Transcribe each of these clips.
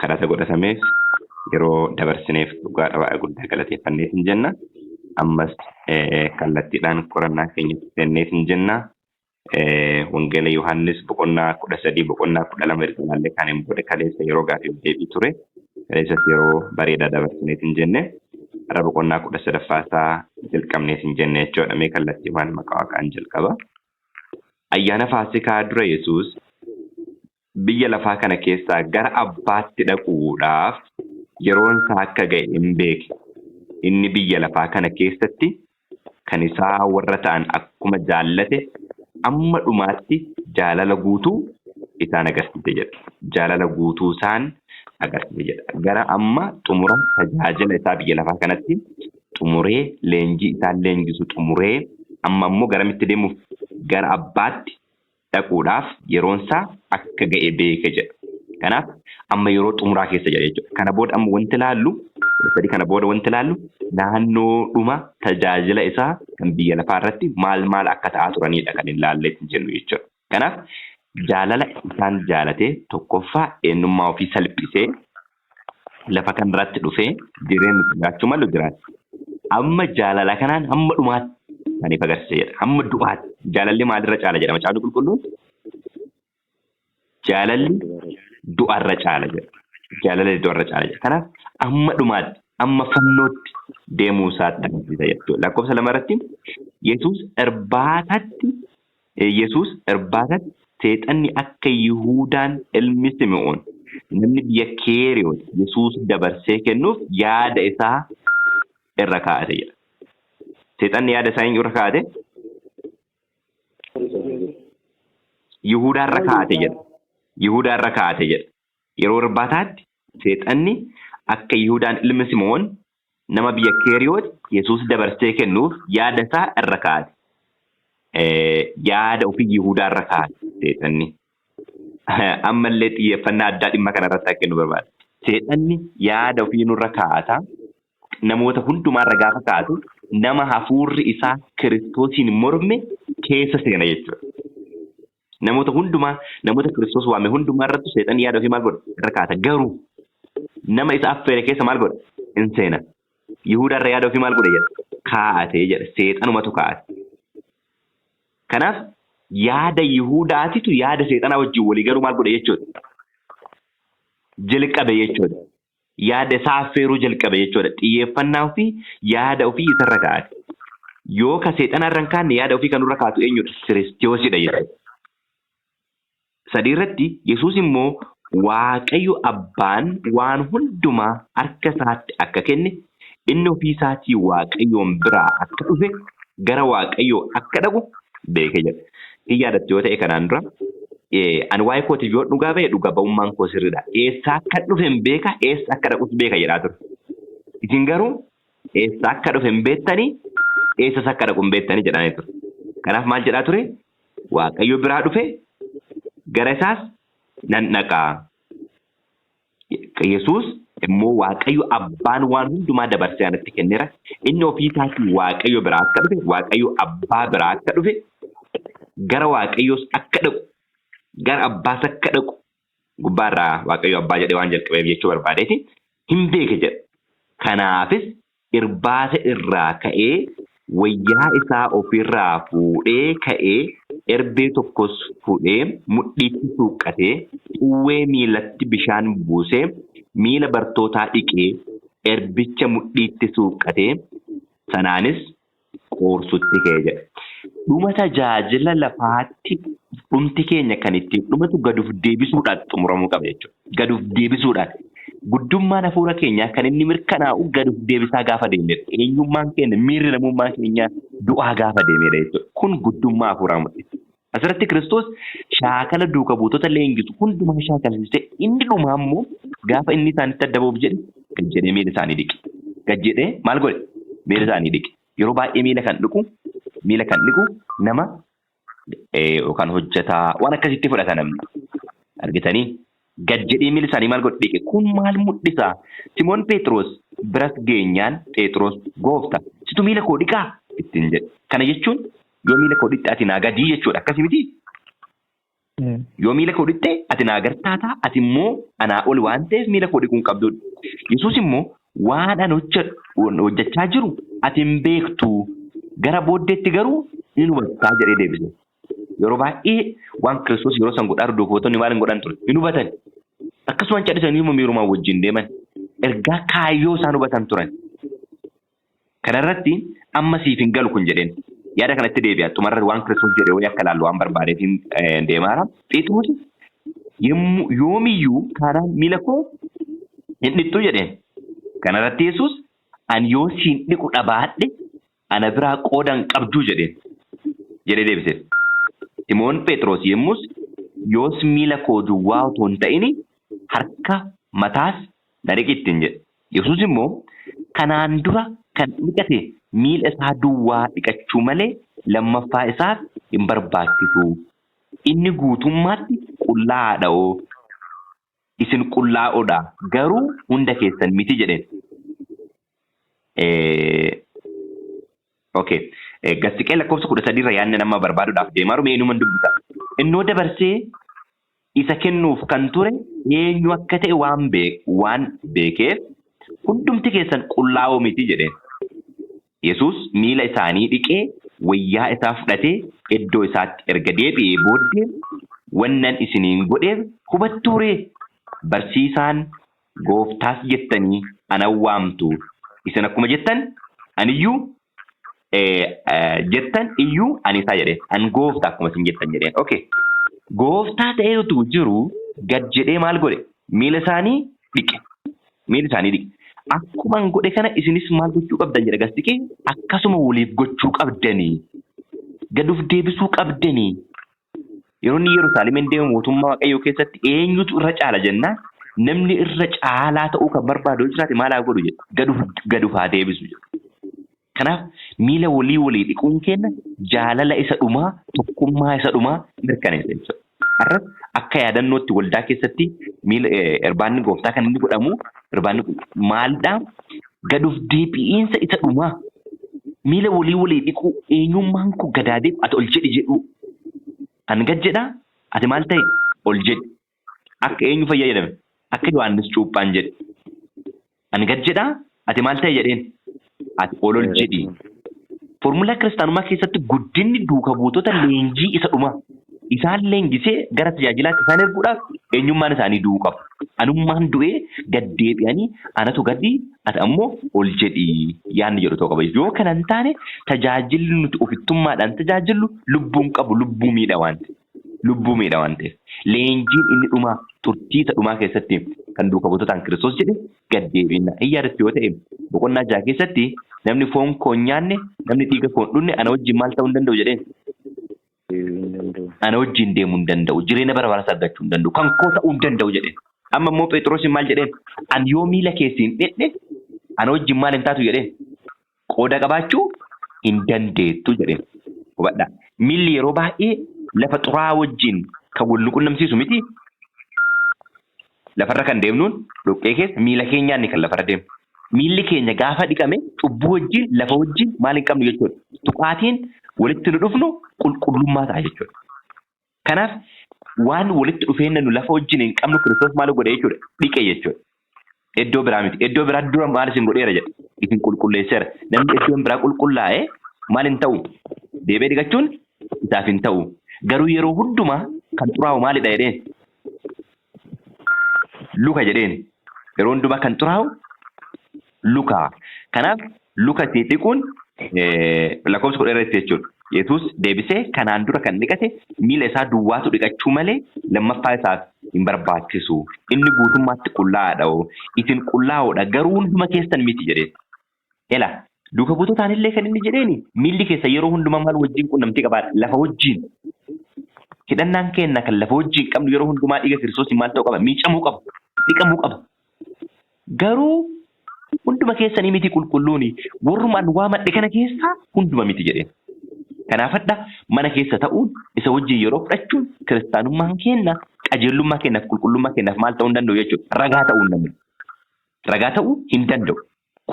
Kadhata godhatameef yeroo dabarsineef dhugaadha baay'ee guddaa galateeffanneef hin jenna. Ammas kallattiidhaan qorannaa keenyatti seenneef hin jenna. Wangeela Yohaannis boqonnaa 13 boqonnaa 12 erga ilaallee kaaniin booda kaleessa yeroo gaaffiif deebii ture. Kaleessas yeroo bareedaa dabarsineef hin jenne. Har'a boqonnaa 13ffaa isaa jalqabneef hin jenne jechuudha. Mee kallattiiwwan maqaa waaqaan jalqaba. Ayyaana Faasikaa dura Yesuus biyya lafaa kana keessaa gara abbaatti dhaquudhaaf yeroon isaa akka ga'e hin beeke. Inni biyya lafaa kana keessatti kan isaa warra ta'an akkuma jaallate amma dhumaatti jaalala guutuu isaan agarsiise jedha. Jaalala guutuu isaan agarsiise jedha. Gara amma xumura tajaajila isaa biyya lafaa kanatti xumuree leenjii isaan leenjisu xumuree amma immoo garamitti deemuuf gara abbaatti dhaquudhaaf yeroon isaa akka ga'e beeke jedha. Kanaaf amma yeroo xumuraa keessa jira jechuudha. Kana booda amma wanti ilaallu 13 kana booda wanti ilaallu naannoo dhuma tajaajila isaa kan biyya lafaa irratti maal maal akka ta'aa turanidha kan hin laallee jennu jechuudha. Kanaaf jaalala isaan jaalatee tokkoffaa eenyummaa ofii salphisee lafa kanarratti dhufee jireenya jiraachuu malu jiraate. Amma jaalala kanaan hamma dhumaatti kan if agarsiise jedha. Hamma du'aatti. Jaalalli maalirra caala jedha Macaafni Qulqulluun? Jaalalli du'arra caala jedha. Jaalalli du'arra caala jedha. Kanaaf amma dhumaatti, amma fannootti deemuu isaatti agarsiisa jechuudha. Lakkoofsa 2 irratti Yesuus irbaatatti seexanni akka Yihuudaan ilmi Simi'oon namni biyya Keeriyoot Yesuus dabarsee kennuuf yaada isaa irra kaa'ate jedha. Seexanni yaada isaa eenyu irra kaa'ate? Yihuudaa irra kaa'ate jedha. Yihuudaa irra kaa'ate jedha. Yeroo irbaataatti seexanni akka Yihuudaan ilmi Simoon nama biyya Keeriyoot Yesuus dabarsee kennuuf yaada isaa irra kaa'ate. Yaada ofii Yihuudaa irra kaa'ate seexanni. Ammallee xiyyeeffannaa addaa dhimma kanarratti akka kennu barbaada. Seexanni yaada ofii nurra kaa'ata. Namoota hundumaarra gaafa kaa'atu nama hafuurri isaa Kiristoosiin morme keessa seena jechuudha. Namoota hundumaa, namoota Kiristoos waame hundumaa irratti seexanni yaada ofii maal godha? Irra kaa'ata. Garuu nama isa affeere keessa maal godha? In seena. Yihuudaarra yaada ofii maal godhe jedha? Kaa'ate jedha. Seexanumatu kaa'ate. Kanaaf yaada Yihuudaatitu yaada seexanaa wajjin walii galuu maal godhe jechuudha? Jalqabe jechuudha. Yaada isaa affeeruu jalqabe jechuudha. Xiyyeeffannaa ofii yaada ofii isarra kaa'ate. Yoo ka seexanaa irra hin kaanne yaada ofii kan nurra kaa'atu eenyudha? Kiristoosidha jechuudha. 3 irratti Yesuus immoo Waaqayyo abbaan waan hundumaa harka isaatti akka kenne inni ofii isaatii Waaqayyoon biraa akka dhufe gara Waaqayyoo akka dhaqu beeke jedha. Hin yaadattu yoo ta'e kanaan dura ani waa'ee kootiif yoo dhugaa ba'e dhuga ba'ummaan koo sirriidha. Eessaa akka dhufe hin beeka, eessa akka dhaqus beeka jedhaa ture. Isin garuu eessa akka dhufe hin beektanii, eessas akka dhaqu hin beektanii jedhanii ture. Kanaaf maal jedhaa ture? Waaqayyo biraa dhufe gara isaas nan dhaqa. Yesuus immoo Waaqayyo abbaan waan hundumaa dabarsee anatti kenneera. Inni ofii isaatii Waaqayyo biraa akka dhufe, Waaqayyo abbaa biraa akka dhufe, gara Waaqayyoos akka dhaqu, gara abbaas akka dhaqu, gubbaarraa Waaqayyo abbaa jedhee waan jalqabeef jechuu barbaadeeti hin beeke jedha. Kanaafis irbaata irraa ka'ee wayyaa isaa ofirraa fuudhee ka'ee erbee tokkos fuudhee mudhiitti suuqqatee xuwwee miilatti bishaan buusee miila bartootaa dhiqee erbicha mudhiitti suuqqatee sanaanis qoorsutti ka'e jedha. Dhuma tajaajila lafaatti dhumti keenya kan ittiin dhumatu gad of deebisuudhaan xumuramuu qaba jechuudha. Gad of deebisuudhaan. Guddummaan hafuura keenyaa kan inni mirkanaa'u gad of deebisaa gaafa deemnedha. Eenyummaan keenya miirri namummaa keenyaa du'aa gaafa deemedha jechuudha. Kun guddummaa hafuuraa mul'isa. Asirratti Kiristoos shaakala duuka buutota leenjisu hundumaa shaakalsiisee inni dhumaa immoo gaafa inni isaanitti adda ba'uuf jedhe gad jedhee miila isaanii dhiqe. Gad jedhee maal godhe? Miila isaanii dhiqe. Yeroo baay'ee miila kan dhiqu nama yookaan hojjetaa waan akkasitti fudhata namni. Argitanii? Gad jedhee miila isaanii maal godhe? Dhiqe. Kun maal mul'isa? Simoon Phexros biras geenyaan Phexros, "Goofta, situ miila koo dhiqaa?" ittiin jedhe. Kana jechuun yoo miila koo dhiqxe ati naa gadii jechuudha. Akkasii miti? Yoo miila koo dhiqxe ati naa gartaataa, ati immoo anaa ol waan ta'eef miila koo dhiquu hin qabdudha. Yesuus immoo waan ani hojjechaa jiru ati hin beektu, gara booddeetti garuu ni hubattaa jedhee deebise. Yeroo baay'ee waan Kiristoos yeroo san godhaa duuka maal hin godhan ture? Hin hubatan. Akkasumaan callisanii miirumaan wajjin deeman. Ergaa kaayyoo isaan hubatan turan. Kanarratti amma siif hin galu kun jedheen. Yaada kanatti deebi'a. Xumarra waan Kiristoos jedhe wayii akka ilaallu waan barbaadeef deemaara. Phexros yoomiyyuu taanaan miila koo hin dhiqxu jedheen. Kanarratti Yesuus ani yoo siin dhiqu dhabaadhe ana biraa qooda hin qabduu jedheen. Jedhee deebiseef. Simoon Phexros yemmus yoos miila koo duwwaa otoo hin ta'in harka mataas na dhiqi ittiin jedhe. Yesuus immoo kanaan dura kan dhiqate miila isaa duwwaa dhiqachuu malee lammaffaa isaaf hin barbaachisu. Inni guutummaatti qullaa'aadha'oo. Isin qullaa'oodha garuu hunda keessan miti jedheen. Okay. Gassiqee lakkoofsa 13 irra yaadni nama barbaaduudhaaf deemaa jiru eenyuman dubbisa. Innoo dabarsee isa kennuuf kan ture eenyu akka ta'e waan beekeef hundumti keessan qullaa'oo miti jedheen. Yesuus miila isaanii dhiqee wayyaa isaa fudhatee iddoo isaatti erga deebi'ee booddee wannan isiniin godheef hubattuu ree? Barsiisaan gooftaas jettanii ana waamtu. Isin akkuma jettan aniyyuu jettan iyyuu ani isaa jedheen. An gooftaa akkuma isin jettan jedheen. Okay. Gooftaa ta'ee utuu jiru gad jedhee maal godhe? Miila isaanii dhiqe. Miila isaanii dhiqe. Akkuma an godhe kana isinis maal gochuu qabdan jedha gastiqee, akkasuma waliif gochuu qabdanii. Gad of deebisuu qabdanii. Yeroo inni Yerusaalemiin deemu mootummaa Waaqayyoo keessatti eenyutu irra caala jennaan namni irra caalaa ta'uu kan barbaadu yoo jiraate maal haa godhu jedha. Gad of haa deebisu jedha. Kanaaf miila walii walii dhiquun keenya jaalala isa dhumaa, tokkummaa isa dhumaa mirkaneessa jechuudha. Har'as akka yaadannootti waldaa keessatti miila irbaanni gooftaa kan inni godhamu irbaanni maalidhaa? Gad of deebi'iinsa isa dhumaa. Miila walii walii dhiquu, eenyummaan koo gadaa deemu ati ol jedhi jedhuu. An gad jedhaa ati maal ta'e ol jedhi. Akka eenyu fayyaa jedhame? Akka Yohaannis cuuphaan jedhe. An gad jedhaa ati maal ta'e jedheen? Ati ol ol jedhi. Foormulaa kiristaanummaa keessatti guddinni duuka buutota leenjii isa dhumaa. Isaan leenjisee gara tajaajilaatti isaan erguudhaaf eenyummaan isaanii du'uu qaba. Anummaan du'ee gad deebi'anii anatu gadi ati ammoo ol jedhi yaadni jedhu ta'uu qaba. Yoo kana hin taane tajaajilli nuti ofittummaadhaan tajaajillu lubbuun qabu lubbuu miidha waan ta'eef. Lubbuu miidha waan ta'eef. Leenjiin inni dhumaa turtii isa dhumaa keessatti kan duuka buutotaan Kiristoos jedhe gad deebi'inna. Hin yaadattu yoo ta'e boqonnaa 6 keessatti namni foon koo hin nyaanne namni dhiiga koo hin dhugne ana wajjin maal ta'uu hin danda'u jedheen. Ana wajjin deemuu hin danda'u. Jireenya bara baraas argachuu hin danda'u. Kan koo ta'uu hin danda'u jedheen. Amma immoo Phexrosiin maal jedheen? Ani yoo miila keessi hin dhiqne ana wajjin maal hin taatu jedheen. Qooda qabaachuu hin dandeettu jedheen. Hubadhaa. Miilli yeroo baay'ee lafa xuraa'aa wajjin kan wal nu qunnamsiisu miti. Lafarra kan deemnuun dhoqqee keessa miila keenyaan kan lafarra deemnu. Miilli keenya gaafa dhiqame cubbuu wajjin lafa wajjin maal hin qabnu jechuudha. Tuqaatiin walitti nu dhufnu qulqullummaa ta'a jechuudha. Kanaaf waan walitti dhufeenya nu lafa wajjin hin qabnu Kiristoos maal godhe jechuudha? Dhiqe jechuudha. Iddoo biraa miti. Iddoo biraa dura maal isin godheera jedha. Isin qulqulleesseera. Namni iddoon biraa qulqullaa'e maal hin ta'u? Deebi'ee dhiqachuun isaaf hin ta'u. Garuu yeroo hundumaa kan xuraa'u maalidha jedheen? Luka jedheen. Yeroo hundumaa kan xuraa'u luka. Kanaaf luka itti dhiquun lakkoofsa 10 irratti jechuudha. Yesuus deebisee kanaan dura kan dhiqate miila isaa duwwaatu dhiqachuu malee lammaffaa isaaf hin barbaachisu. Inni guutummaatti qullaa'aadha. Isin qullaa'oodha garuu hunduma keessan miti jedheen. Ela duuka buutotaan illee kan inni jedheeni miilli keessa yeroo hundumaa maal wajjin qunnamtii qabaadha? Lafa wajjin. Hidhannaan keenya kan lafa wajjin qabnu yeroo hundumaa dhiiga Kiristoosiin maal ta'uu qaba? Miicamuu qaba. Dhiqamuu qaba. Garuu hunduma keessanii miti qulqulluuni. Warruma an waamadhe kana keessaa hunduma miti jedheen. Kanaafadha mana keessa ta'uun isa wajjin yeroo fudhachuun kiristaanummaan keenya qajeelummaa keenyaaf qulqullummaa keenyaaf maal ta'uu hin danda'u jechuudha. Ragaa ta'uu hin danda'u. Ragaa ta'uu hin danda'u.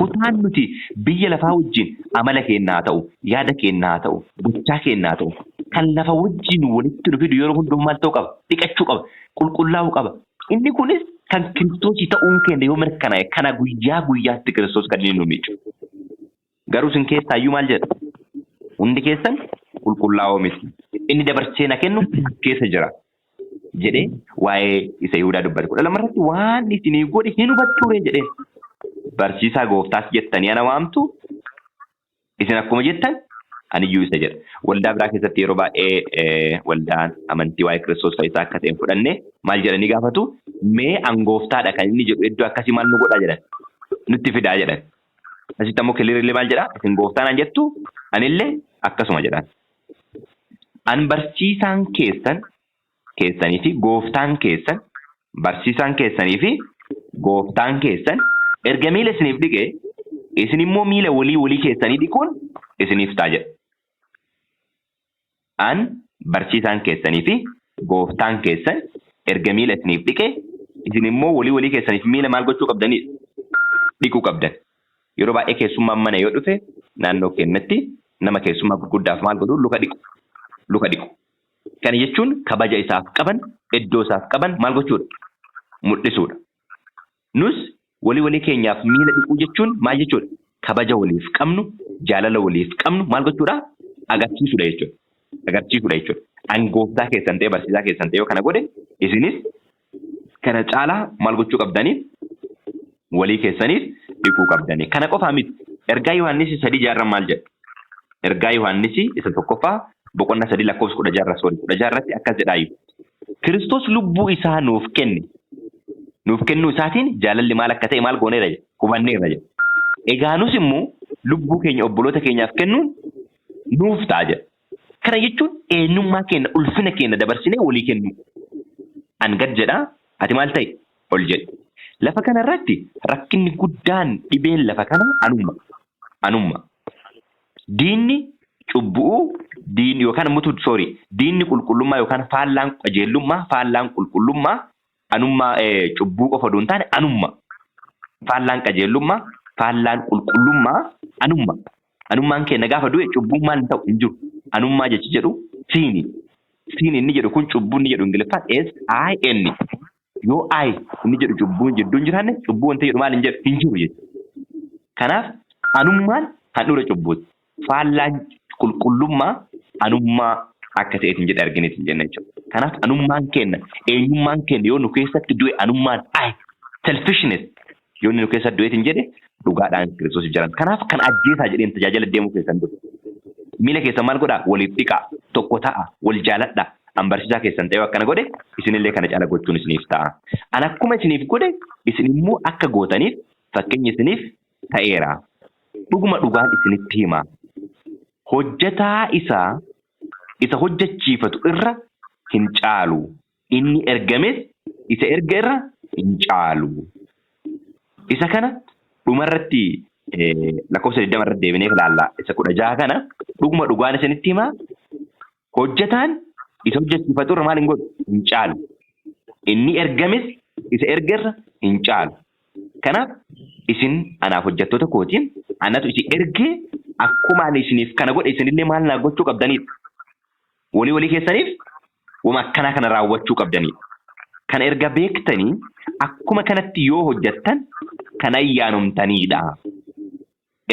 Kutaan nuti biyya lafaa wajjin amala keenya haa ta'u, yaada keenya haa ta'u, gochaa keenya haa ta'u, Kan lafa wajjin walitti nu fidu yeroo hundumaa maal ta'uu qaba? Dhiqachuu qaba. Qulqullaa'uu qaba. Inni kunis kan Kiristoosii ta'uun keenya yoo mirkanaa'e kana guyyaa guyyaatti Kiristoos kan inni nu miicu. Garuu isin keessaayyuu maal jedha? Hundi keessan qulqullaa'oo miti. Inni dabarsee na kennu keessa jira jedhee waa'ee isa Yihudaa dubbate. 12 irratti waan isinii godhe hin hubattuuree jedhee. Barsiisaa gooftaas jettanii ana waamtu, isin akkuma jettan aniyyuu isa jedha. Waldaa biraa keessatti yeroo baay'ee waldaan amantii waa'ee Kiristoos fayyisaa akka ta'e hin fudhanne maal jedhanii gaafatu? Mee an gooftaadha kan inni jedhu iddoo akkasii maal nu godhaa jedhan. Nutti fidaa jedhan. Asitti ammoo kiliirillee maal jedhaa? Isin gooftaa naan jettu, anillee akkasuma jedhaan. An barsiisaan keessan keessanii fi gooftaan keessan, barsiisaan keessanii fi gooftaan keessan erga miila isiniif dhiqe, isin immoo miila walii walii keessanii dhiquun isiniif ta'a jedha. An barsiisaan keessanii fi gooftaan keessan erga miila isiniif dhiqe, isin immoo walii walii keessaniif miila maal gochuu qabdanidha? Dhiquu qabdan. Yeroo baay'ee keessummaan mana yoo dhufe naannoo keenyatti nama keessummaa gurguddaaf maal godhu? Luka dhiqu. Luka dhiqu. Kana jechuun kabaja isaaf qaban, iddoo isaaf qaban maal gochuudha? Mul'isuudha. Nus walii walii keenyaaf miila dhiquu jechuun maal jechuudha? Kabaja waliif qabnu, jaalala waliif qabnu maal gochuudha? Agarsiisuudha jechuudha. Agarsiisuudha jechuudha. An gooftaa keessan ta'e, barsiisaa keessan ta'e yoo kana godhe, isinis kana caalaa maal gochuu qabdanii? Walii keessaniif dhiquu qabdanii. Kana qofaa miti. Ergaa Yohaannis 3:6 maal jedha? Ergaa Yohaannis isa tokkoffaa boqonnaa 3 lakkoofsa 16, sorry, 16 irratti akkas jedhaayyuu. Kiristoos lubbuu isaa nuuf kenne. Nuuf kennuu isaatiin jaalalli maal akka ta'e maal gooneera jedha? Hubanneerra jedha. Egaa nus immoo lubbuu keenya obboloota keenyaaf kennuun nuuf ta'a jedha. Kana jechuun eenyummaa keenya, ulfina keenya dabarsinee walii kennuu. An gad jedhaa, ati maal ta'i? Ol jedhi. Lafa kana irratti rakkinni guddaan, dhibeen lafa kana anumma. Anumma. Diinni cubbu'uu, diinni yookaan immoo, sorry, diinni qulqullummaa yookaan faallaan qajeellummaa, faallaan qulqullummaa anummaa, cubbuu qofa odoo hin taane anumma. Faallaan qajeellummaa, faallaan qulqullummaa anumma. Anummaan keenya gaafa du'e cubbuun maal hin ta'u? Hin jiru. Anummaa jechi jedhu siini. Siin inni jedhu kun, cubbuu inni jedhu Ingiliffaan SIN. Yoo I inni jedhu cubbuun jidduu hin jiraanne, cubbuu wanta jedhu maal hin jedhu? Hin jiru jechuudha. Kanaaf anummaan handhuura cubbuuti. Faallaan qulqullummaa anummaa akka ta'eetiin jedhe argineetiin jenna jechuudha. Kanaaf anummaan keenya, eenyummaan keenya yoo nu keessatti du'e, anummaan, I, selfishness yoo inni nu keessatti du'eetiin jedhe, dhugaadhaan Kiristoos jiran. Kanaaf kan ajjeesaa jedheen tajaajila deemuu keessan dura. Miila keessan maal godhaa? Waliif dhiqaa. Tokko ta'a. Wal jaaladhaa. An barsiisaa keessan ta'ee akkana godhe, isinillee kana caala gochuun isiniif ta'a. An akkuma isiniif godhe isin immoo akka gootaniif fakkeenya isiniif ta'eera. Dhuguma dhugaan isinitti hima. Hojjetaa isaa isa hojjechiifatu irra hin caalu. Inni ergames isa erga irra hin caalu. Isa kana dhumarratti lakkoofsa 20 irratti deebinee ilaalla. Isa 16 kana, dhuguma dhugaan isinitti hima. Hojjetaan isa hojjechiifatu irra maal hin godhu? Hin caalu. Inni ergames isa erga irra hin caalu. Kanaaf isin anaaf hojjettoota kootiin, anatu isin ergee, akkuma ani isiniif kana godhe isinillee maal naa gochuu qabdanidha? Walii walii keessaniif wama akkanaa kana raawwachuu qabdanidha. Kana erga beektanii akkuma kanatti yoo hojjettan kan ayyaanomtanidha.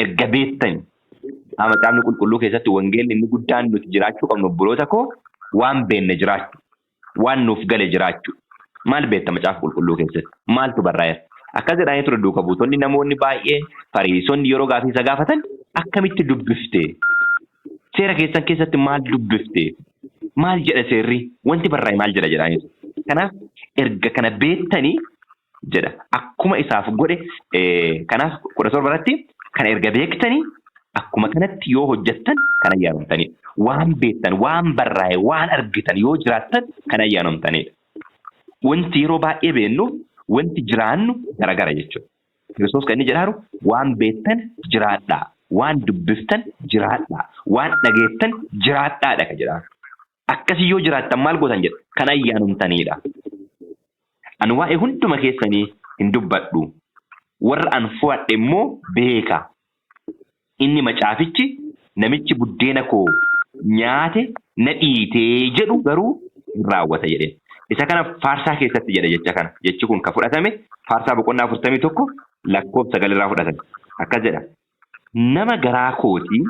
Erga beektanii. Macaafni qulqulluu keessatti wangeelli inni guddaan nuti jiraachuu qabnu, obboloota koo, waan beenne jiraachuu. Waan nuuf gale jiraachuu. Maal beekta macaafa qulqulluu keessatti? Maaltu barraa'eera? Akkas jedhanii ture duuka buutonni, namoonni baay'een, Fariisonni yeroo gaafii isa gaafatan, akkamitti dubbifte? Seera keessan keessatti maal dubbifte? Maal jedha seerri? Wanti barraa'e maal jedha jedhanii. Kanaaf erga kana beektanii jedha. Akkuma isaaf godhe, kanaaf 17 irratti kana erga beektanii akkuma kanatti yoo hojjettan kan ayyaanomtanidha. Waan beektan, waan barraa'e, waan argitan yoo jiraattan kan ayyaanomtanidha. Wanti yeroo baay'ee beennuuf wanti jiraannu garagara jechuudha. Kiristoos kan inni jedhaaru waan beektan jiraadhaa, waan dubbiftan jiraadhaa, waan dhageettan jiraadhaadha kan jedhaaru. Akkasii yoo jiraattan maal gootan jedha? Kan ayyaanomtanidha. Ani waa'ee hunduma keessanii hin dubbadhu. Warra an fo'adhe immoo beeka. Inni macaafichi, namichi buddeena koo nyaate na dhiitee jedhu garuu hin raawwata jedheen. Isa kana faarsaa keessatti jedha jecha kana. Jechi kun kan fudhatame faarsaa boqonnaa 41 lakkoofsa 9 irraa fudhatame. Akkas jedha. Nama garaa kootii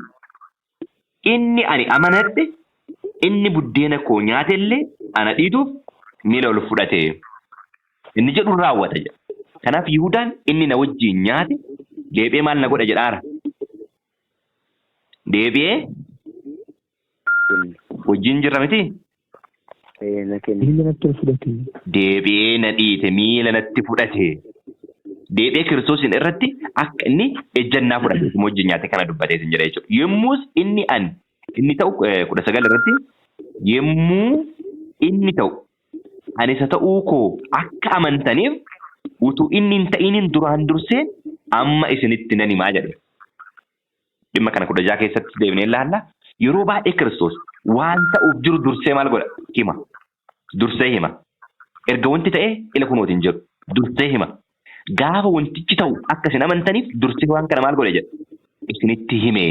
inni ani amanadhe inni buddeena koo nyaate illee ana dhiituuf miila ol fudhate. Inni jedhu raawwata jedha. Kanaaf Yihudaan inni na wajjin nyaate deebi'ee maal na godha jedhaara. Deebi'ee wajjin jirra miti? Na kenna. Miila natti ol fudhate. Deebi'ee na dhiite miila natti fudhate. Deebi'ee Kiristoosiin irratti akka inni ejjannaa fudhate isuma wajjin nyaate kana dubbatee isin jedha jechuudha. Yommus inni ani inni ta'u 19 irratti yommuu inni ta'u ani isa ta'uu koo akka amantaniif utuu inni hin ta'iniin duraan dursee amma isinitti nan himaa jedhe. Dhimma kana 16 keessatti deebinee ilaalla. Yeroo baay'ee Kiristoos waan ta'uuf jiru dursee maal godha? Hima. Dursee hima. Erga wanti ta'e ila kunooti hin jedhu. Dursee hima. Gaafa wantichi ta'u akka isin amantaniif dursee waan kana maal godhe jedha? Isinitti hime.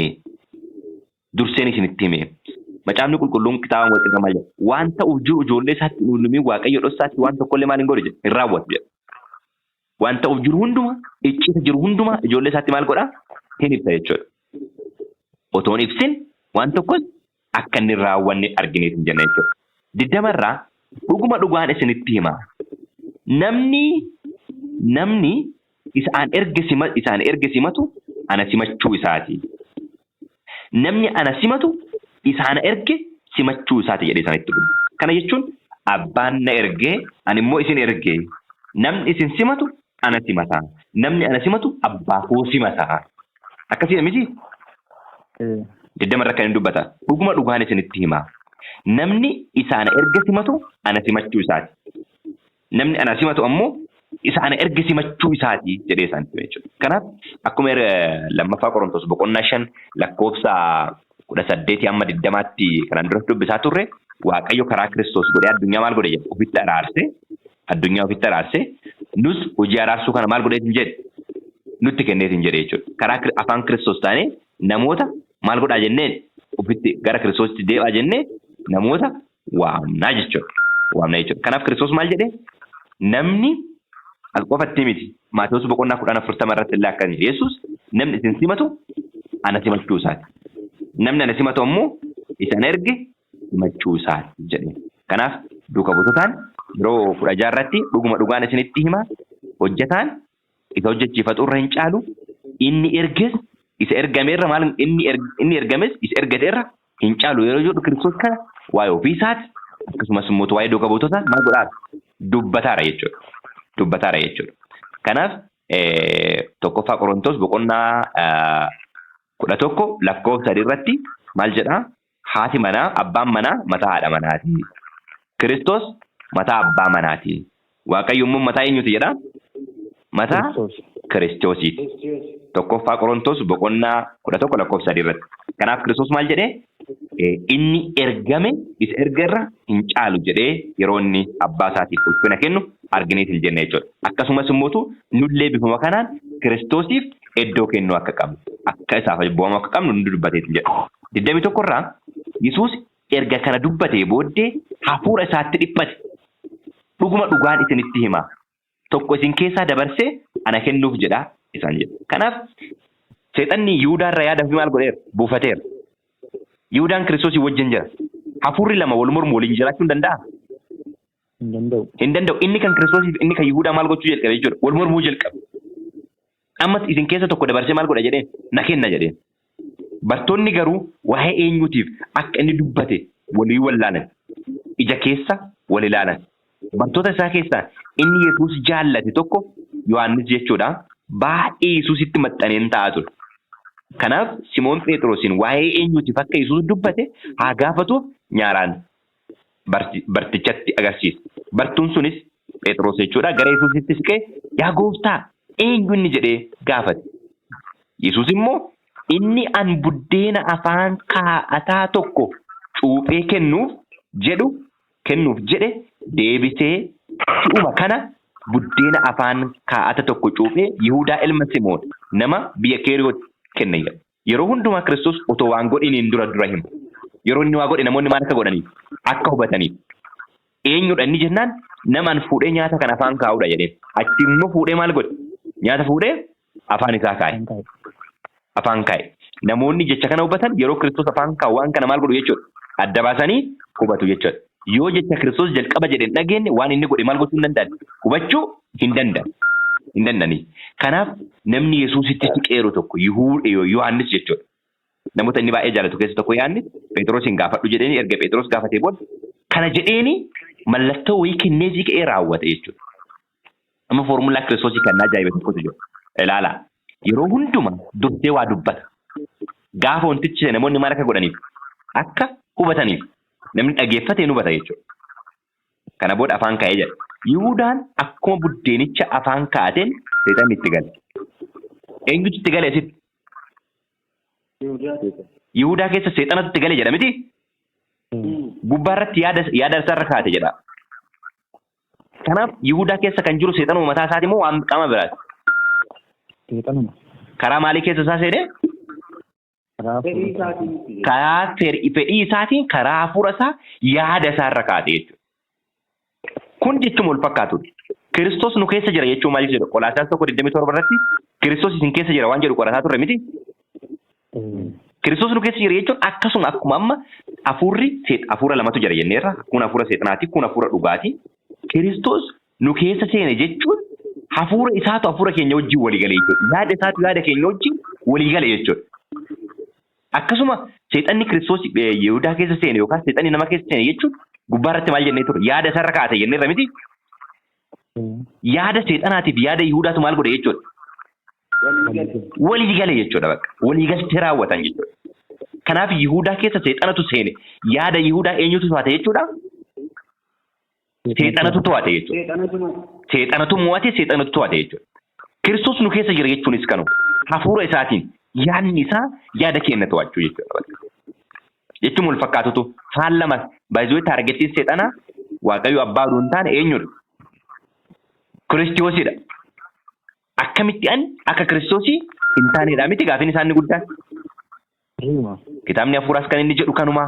Durseen isinitti hime. Macaafni qulqulluun kitaaba walxixaa maal jedha? Waan ta'uuf jiru ijoollee isaatti hin himin Waaqayyo dhossaatti waan tokkollee maal hin godhu jedha? Hin raawwatu jedha. Waan ta'uuf jiru hundumaa, iccita jiru hundumaa ijoollee isaatti maal godha? Hin ibsa jechuudha. Otoo hin ibsin waan tokkos akka inni hin raawwanne argineet hin jenna jechuudha. 20rraa dhuguma dhugaan isinitti hima. Namni namni isaan erge sima isaan erge simatu ana simachuu isaati. Namni ana simatu isa ana erge simachuu isaati jedhee isaanitti dubbate. Kana jechuun abbaan na ergee ani immoo isin ergee namni isin simatu ana simata. Namni ana simatu abbaa koo simata. Akkasii miti? 20 irra kan inni dubbata. Dhuguma dhugaan isinitti hima. Namni isa ana erge simatu ana simachuu isaati. Namni ana simatu ammoo isa ana erge simachuu isaati jedhee isaanitti hime jechuudha. Kanaaf akkuma lammaffaa Qorontos boqonnaa 5 lakkoofsa 18 hamma 20tti kanaan dura dubbisaa turre Waaqayyo karaa Kiristoos godhee addunyaa maal godhe jedhe ofitti araarse addunyaa ofitti araarse nus hojii araarsuu kana maal godheetiin jedhe nutti kenneetiin jedhe jechuudha. Karaa afaan Kiristoos taanee namoota maal godhaa jenneen ofitti gara Kiristoositti deebi'aa jennee namoota waamnaa jechuudha. Waamnaa jechuudha. Kanaaf Kiristoos maal jedhee? Namni as qofatti miti. Maatewos boqonnaa 10 40 irratti illee akkana jedhe. Yesuus namni isin simatu ana simachuu isaati. Namni ana simatu ammoo isa ana erge simachuu isaati jedhe. Kanaaf duuka buutotaan yeroo 16 irratti dhuguma dhugaan isinitti hima hojjetaan isa hojjechiifatu irra hin caalu inni erges isa ergame irra maal inni ergames isa ergate irra hin caalu yeroo jedhu Kiristoos kana waa'ee ofii isaati akkasumas immoo waa'ee duuka buutotaa maal godhaara? Dubbataara jechuudha. Dubbataara jechuudha. Kanaaf tokkoffaa Qorontos boqonnaa 11 lakkoofsa 3 irratti maal jedhaa? Haati manaa abbaan manaa mataa haadha manaati. Kiristoos mataa abbaa manaati. Waaqayyo immoo mataa eenyuti jedhaa? Mataa Kiristoosiiti. Tokkoffaa Qorontos boqonnaa 11 lakkoofsa 3 irratti. Kanaaf Kiristoos maal jedhee? Inni ergame isa erga irra hin caalu jedhee yeroo inni abbaa isaatiif ulfina kennu argineet hin jenne jechuudha. Akkasumas immoo nullee bifuma kanaan Kiristoosiif iddoo kennuu akka qabnu, akka isaaf abboomamuu akka qabnu nu dubbateet hin jedhu. 21 irraa Yesuus erga kana dubbatee booddee hafuura isaatti dhiphate. Dhuguma dhugaan isinitti hima. Tokko isin keessaa dabarsee ana kennuuf jedha isaan jedhe. Kanaaf seexanni Yihudaa irraa yaada ofii maal godheera? Buufateera. Yihudaan Kiristoosii wajjin jira. Hafuurri lama wal mormu waliin jiraachuu hin danda'a? Hin danda'u. Hin danda'u. Inni kan Kiristoosiif inni kan Yihudaa maal gochuu jalqabe jechuudha? Wal mormuu jalqabe. Ammas isin keessa tokko dabarsee maal godha jedheen? Na kenna jedheen. Bartoonni garuu waa'ee eenyuutiif akka inni dubbate walii wallaalan. Ija keessa wal ilaalan. Bartoota isaa keessaa inni Yesuus jaallate tokko Yohaannis jechuudha. Baay'ee Yesuusitti maxxaneen taa'aa ture. Kanaaf Simoon Phexrosiin waa'ee eenyuutiif akka Yesuus dubbate haa gaafatuuf nyaaraan bartichatti agarsiise. Bartuun sunis Phexros jechuudha gara Yesuusitti siqee yaa gooftaa eenyu inni jedhee gaafate. Yesuus immoo inni an buddeena afaan kaa'ataa tokko cuuphee kennuuf jedhu kennuuf jedhe deebisee si'uma kana buddeena afaan kaa'ata tokko cuuphee Yihuudaa ilma Simoon nama biyya Keeriyoot kenne jedha. Yeroo hundumaa Kiristoos otoo waan godhiniin dura dura hima. Yeroo inni waa godhe namoonni maal akka godhaniif akka hubataniif. Eenyudha inni jennaan namaan fuudhee nyaata kan afaan kaa'udha jedheen. Achi immoo fuudhee maal godhe? Nyaata fuudhee afaan isaa kaa'e. Afaan kaa'e. Namoonni jecha kana hubatan yeroo Kiristoos afaan kaa'u waan kana maal godhu jechuudha? Adda baasanii hubatu jechuudha. Yoo jecha Kiristoos jalqaba jedhe hin dhageenye waan inni godhe maal gochuu hin danda'an? Hubachuu hin danda'an. Hin danda'ani. Kanaaf namni Yesuusitti siqeeru tokko Yohaannis jechuudha. Namoota inni baay'ee jaalatu keessa tokko Yohaannis Phexrosin gaafadhu jedheeni erga Phexros gaafatee booda kana jedheeni mallattoo wayii kenneefii ka'ee raawwate jechuudha. Amma foormulaa Kiristoosii kan ajaa'ibe tokkotu jira. Ilaalaa. Yeroo hundumaa dursee waa dubbata. Gaafa wantichi namoonni maal akka godhaniif akka hubataniif namni dhageeffate hin hubata jechuudha. Kana booda afaan kaa'ee jedha. Yihudaan akkuma buddeenicha afaan kaa'ateen seexanni itti gale. Eenyutu itti gale asitti? Yihudaa keessa seexanatu itti gale jedha miti? Gubbaa irratti yaada yaada isaarra kaa'ate jedha. Kanaaf Yihudaa keessa kan jiru seexanuma mataa isaati moo waan qaama biraati? Seexanuma. Karaa maalii keessa isaa seenee? Karaa Fedhii hafuura isaatiin itti gale. Karaa fedhii isaatiin karaa hafuura isaa yaada isaarra kaa'ate jechuudha. Kun jechuun wal fakkaatudha. Kiristoos nu keessa jira jechuun maal jechuudha? Qolaasaas 1:27 irratti Kiristoos isin keessa jira waan jedhu qorataa turre miti? Kiristoos nu keessa jira jechuun akkasuma akkuma amma hafuurri hafuura lamatu jira jenneerra. Kun hafuura seexanaati, kun hafuura dhugaati. Kiristoos nu keessa seene jechuun hafuura isaatu hafuura keenya wajjin walii gale jechuudha. Yaada isaatu yaada keenya wajjin walii gale jechuudha. Akkasuma seexanni Kiristoos Yihudaa keessa seene yookaan seexanni nama keessa seene jechuun gubbaa irratti maal jennee ture? Yaada isarra kaa'ate jenneerra miti? Yaada seexanaatiif yaada Yihudaatu maal godhe jechuudha? Walii gale jechuudha bakka. Walii galtee raawwatan jechuudha. Kanaaf Yihudaa keessa seexanatu seene. Yaada Yihudaa eenyutu to'ate jechuudha? Seexanatu to'ate jechuudha. Seexanatu mo'ate, seexanatu to'ate jechuudha. Kiristoos nu keessa jira jechuunis kanuma. Hafuura isaatiin yaadni isaa yaada keenya to'achuu jechuudha. Jechuun wal fakkaatutu faallama baay'ee taargetiin seexanaa Waaqayyo abbaa oduu hin taane eenyudha? Kiristoosidha. Akkamitti ani akka Kiristoosii hin taanedha miti gaafiin isaa inni guddaan. Kitaabni hafuuraas kan inni jedhu kanuma.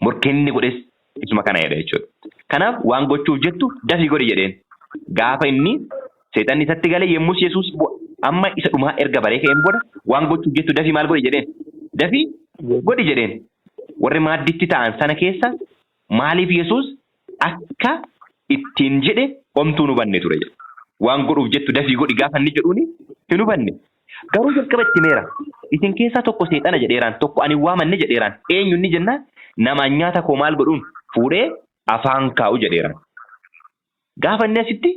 Morkiin inni godhes isuma kana jedha jechuudha. Kanaaf waan gochuuf jettu dafii godhi jedheen. Gaafa inni seexanni isatti galee yemmus Yesuus amma isa dhumaa erga baree ka'een booda waan gochuuf jettu dafii maal godhi jedheen. Dafii godhi jedheen. Warri maadditti ta'an sana keessa maaliif Yesuus akka ittiin jedhe homtuu hin hubanne ture jedha. Waan godhuuf jettu dafii godhi gaafa inni jedhuuni hin hubanne. Garuu jalqaba itti himeera. Isin keessaa tokko seexana jedheeraan, tokko ani hin waamanne jedheeraan. Eenyu inni jennaan namaan nyaata koo maal godhuun fuudhee afaan kaa'u jedheeraan. Gaafa inni asitti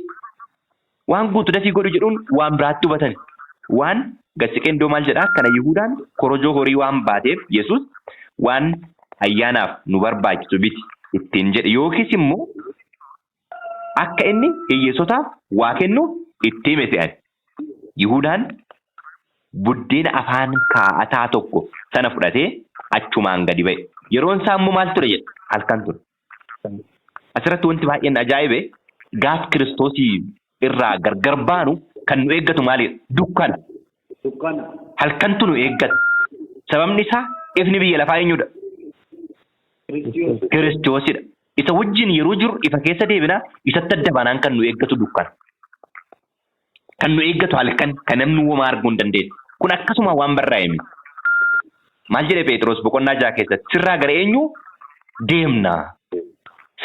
waan guutu dafii godhu jedhuun waan biraatti hubatani. Waan gad siqeen iddoo maal jedhaa kana Yihudaan korojoo horii waan baateef Yesuus waan ayyaanaaf nu barbaachisu biti ittiin jedhe yookiis immoo akka inni hiyyeessotaaf waa kennuuf itti hime se'an. Yihudaan buddeena afaan kaa'ataa tokko sana fudhatee achumaan gadi ba'e. Yeroon isaa immoo maal ture jedha? Halkan ture. Asirratti wanti baay'een ajaa'ibe gaaf Kiristoosii irraa gargar baanu kan nu eeggatu maalidha? Dukkana. Dukkana. Halkantu nu eeggata. Sababni isaa ifni biyya lafaa eenyudha? Kiristoos. Kiristoosidha. Isa wajjin yeroo jirru ifa keessa deebina, isatti adda baanaan kan nu eeggatu dukkana. Kan nu eeggatu halkan kan namni womaa arguu hin dandeenye. Kun akkasuma waan barraa'e miti. Maal jedhe Phexros boqonnaa 6 keessatti? Sirraa gara eenyuu deemna?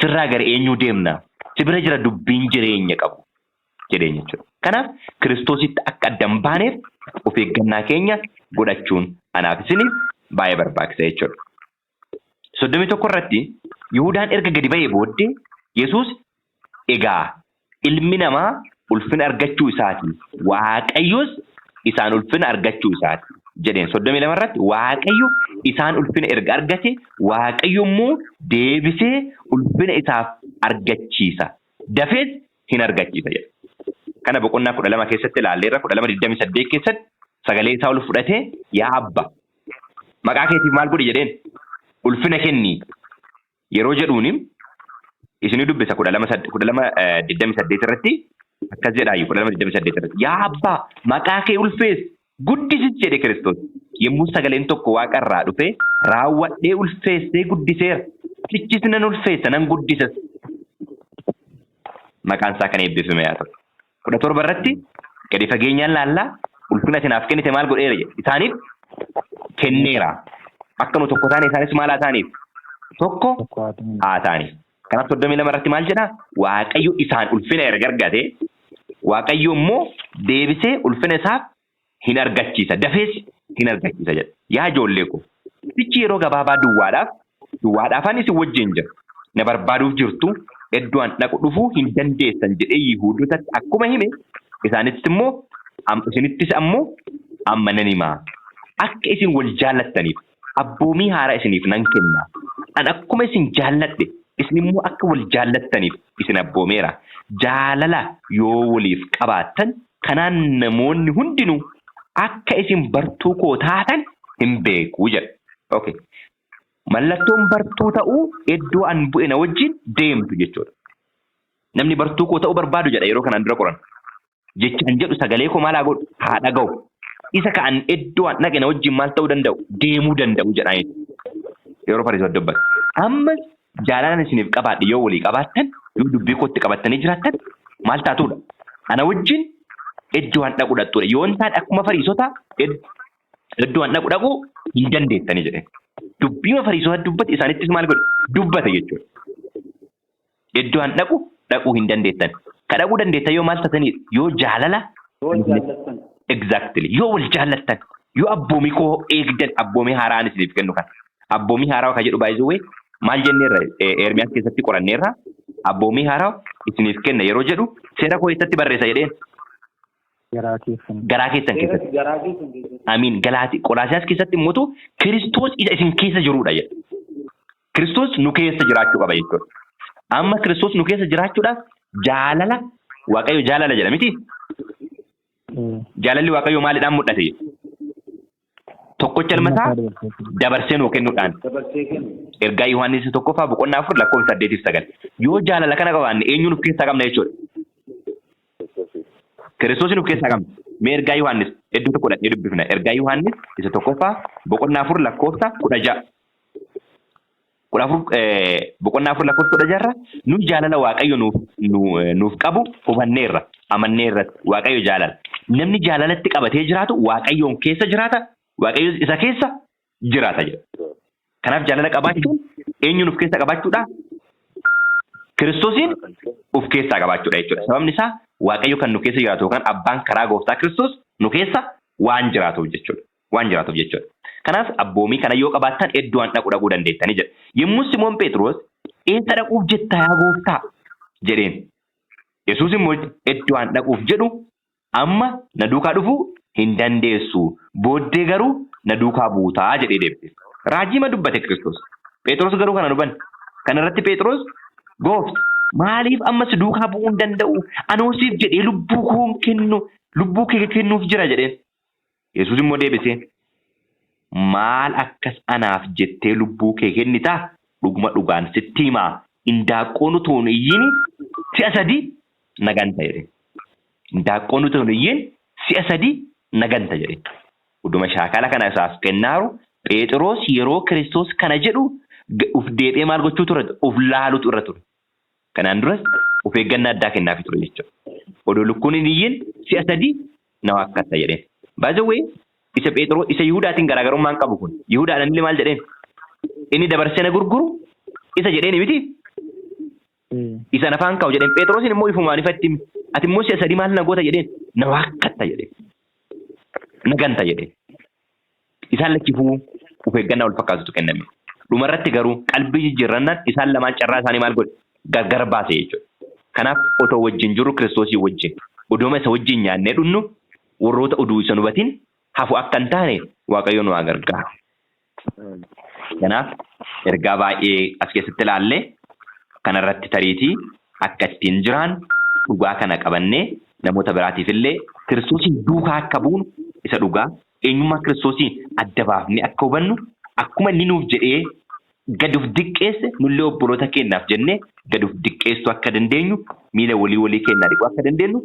Sirraa gara eenyuu deemna? Si bira jira dubbiin jireenya qabu jedheen jechuudha. Kanaaf Kiristoositti akka adda hin baaneef of eeggannaa keenya godhachuun anaaf isiniif baay'ee barbaachisa jechuudha. 31 irratti Yihudaan erga gadi ba'ee booddee Yesuus egaa ilmi namaa ulfina argachuu isaati, Waaqayyos isaan ulfina argachuu isaati jedheen. 32 irratti Waaqayyo isaan ulfina erga argate Waaqayyo immoo deebisee ulfina isaaf argachiisa, dafees hin argachiisa jedha. Kana boqonnaa 12 keessatti ilaalleerra. 12:28 keessatti sagalee isaa ol fudhatee yaa Abba maqaa keetiif maal godhi jedheen ulfina kenni yeroo jedhuuni isinii dubbisa 12:28 irratti akkas jedhaayyuu 12:28 irratti yaa Abbaa maqaa kee ulfees guddisis jedhe Kiristoos. Yommuu sagaleen tokko waaqa irraa dhufe, raawwadhee ulfeessee guddiseera. Sichis nan ulfeessa, nan guddisas. Maqaan isaa kan eebbifame haa ta'u. 17 irratti gadi fageenyaan laallaa, ulfina ati naaf kennite maal godheera jedhe. Isaaniif kenneera. Akka nu tokko taane isaanis maal haa ta'aniif? Tokko Tokko haa ta'an. haa ta'aniif. Kanaaf 32 irratti maal jedha? Waaqayyo isaan ulfina erga argate, Waaqayyo immoo deebisee ulfina isaaf hin argachiisa. Dafees hin argachiisa jedha. Yaa ijoollee koo, sichi yeroo gabaabaa duwwaadhaaf duwwaadhaafan isin wajjin jira. Na barbaaduuf jirtu, iddoo an dhaqu dhufuu hin dandeessan jedhee Yihuudotatti akkuma hime, isaanittis immoo isinittis ammoo amma nan hima. Akka isin wal jaallattaniif abboomii haaraa isiniif nan kenna. An akkuma isin jaalladhe, isin immoo akka wal jaallattaniif isin abboomeera. Jaalala yoo waliif qabaattan, kanaan namoonni hundinuu akka isin bartuu koo taatan hin beeku jedha. Okay. Mallattoon bartuu ta'uu iddoo an bu'e na wajjin deemtu jechuudha. Namni bartuu koo ta'uu barbaadu jedha yeroo kanaan dura qoran. Jecha an jedhu sagalee koo maal haa godhu? Haa dhaga'u. Isa ka an iddoo an dhaqe na wajjin maal ta'uu danda'u? Deemuu danda'u jedha. Yeroo Fariisota dubbatu. Ammas jaalalaan isiniif qabaadhe yoo walii qabaattan, yoo dubbii kootti qabattanii jiraattan maal taatuudha? Ana wajjin iddoo an dhaqu dhaqxuudha. Yoo hin taane akkuma Fariisotaa iddoo an dhaqu dhaquu hin dandeettanii jedhe. Dubbiima Fariisota dubbate isaanittis maal godhe? Dubbate jechuudha. Iddoo an dhaqu dhaquu hin dandeettan. Ka dhaquu dandeettan yoo maal taataniidha? Yoo jaalala. Yoo jaallattan. Exactly. Yoo wal jaallattan, yoo abboomii koo eegdan, abboomii haaraan isiniif kennu kana. Abboomii haaraa kan jedhu baay'ee maal jenneerra? Ermiyaas keessatti qoranneerra. Abboomii haaraa isiniif kenna yeroo jedhu seera koo eessatti barreessa jedheen? Garaa keessan. Garaa keessan keessatti. Garaa keessan keessatti. Amiin. Galaati Qolaasiyaas keessatti immoo Kiristoos isa isin keessa jirudha jedha. Kiristoos nu keessa jiraachuu qaba jechuudha. Amma Kiristoos nu keessa jiraachuudhaaf jaalala Waaqayyo jaalala jedha miti? Jaalalli Waaqayyoo maaliidhaan mul'ate? Tokkocha ilma isaa dabarsee nuu kennuudhaan. Dabarsee kennu. Ergaa Yohaannis 1ffaa boqonnaa 4 lakkoofsa 8 fi 9. Yoo jaalala kana qabaanne eenyuun of keessaa qabna jechuudha? Kiristoosiin of keessaa qabna. Mee ergaa Yohaannis iddoo tokko dhaqnee dubbifna. Ergaa Yohaannis isa 1ffaa boqonnaa 4 lakkoofsa 16. 14 boqonnaa 4 lakkoofsa 16 irra, nu jaalala Waaqayyo nuuf nuuf qabu hubanneerra, amanneerra. Waaqayyo jaalala. Namni jaalalatti qabatee jiraatu Waaqayyoon keessa jiraata, Waaqayyos isa keessa jiraata jedha. Kanaaf jaalala qabaachuun eenyuun of keessa qabaachuudha? Kiristoosiin of keessaa qabaachuudha jechuudha. Sababni isaa Waaqayyo kan nu keessa jiraatu yookaan abbaan karaa gooftaa Kiristoos nu keessa waan jiraatuuf jechuudha. Waan jiraatuuf jechuudha. Kanaaf abboomii kana yoo qabaattan iddoo an dhaqu dhaquu dandeettanii jedha. Yommuu Simoon Phexros, eessa dhaquuf jetta yaa gooftaa? jedheen. Yesuus immoo, iddoo an dhaquuf jedhu amma na duukaa dhufuu hin dandeessu, booddee garuu na duukaa buutaa jedhee deebise. Raajiima dubbate Kiristoos. Phexros garuu kana hin hubanne. Kana irratti Phexros, Goofta, maaliif amma si duukaa bu'uu hin danda'u? Anoo siif jedhee lubbuu koo hin kennu, lubbuu kee kennuuf jira jedheen. Yesuus immoo deebisee, Maal akkas anaaf jettee lubbuu kee kennitaa? Dhuguma dhugaan sitti himaa, indaaqqoon utuu hin iyyin si'a sadii na ganta jedheen. Indaaqqoon utuu hin iyyin si'a sadii na ganta jedheen. Uduma shaakala kana isaaf kennaaru, Pheexiroos yeroo Kiristoos kana jedhu uf deebi'ee maal gochuutu irra ture? Uf laaluutu irra ture. Kanaan duras of eeggannaa addaa kennaafii ture jechuudha. Odoo lukkuun hin iyyin si'a sadii na waakkatta jedheen. By the way, isa Pheexroo isa Yihuudaatiin garaagarummaa hin qabu kun. Yihuudaadhaan illee maal jedheen? Inni dabarsee na gurguru isa jedheen miti. Isa nafaan kaa'u jedheen. Pheexroosiin immoo ifumaan ifatti hime. Ati immoo si'a sadii maal na goota jedheen? Na waakkatta jedheen. Na ganta jedheen. Isaan lachifuu of eeggannaa wal fakkaatutu kenname. Dhumarratti garuu qalbii jijjiirrannaan isaan lamaan carraa isaanii maal godhe? Gargar baase jechuudha. Kanaaf otoo wajjin jirru Kiristoosii wajjin odooma isa wajjin nyaannee dhunnu warroota oduu isa hubatin hafu akka hin taane Waaqayyo nu haa gargaaru. Kanaaf ergaa baay'ee as keessatti ilaalle kanarratti tariitii akka ittiin jiraan dhugaa kana qabannee namoota biraatiif illee Kiristoosiin duukaa akka buunu, isa dhugaa eenyummaa Kiristoosii adda baafnee akka hubannu, akkuma inni nuuf jedhee gad of diqqeesse nullee obboloota keenyaaf jennee gad of diqqeessuu akka dandeenyu, miila walii walii keenyaa dhiquu akka dandeenyu,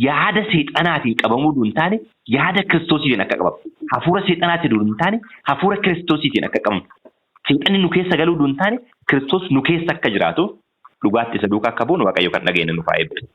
Yaada seexanaatiin qabamuu duun taane yaada Kiristoosiitiin akka qabamu. Hafuura seexanaatiin duun taane hafuura Kiristoosiitiin akka qabamu. Seexanni nu keessa galuu duun taane Kiristoos nu keessa akka jiraatu dhugaatti isa duukaa akka buunu Waaqayyo kan dhageenye nuuf haa eebbisu.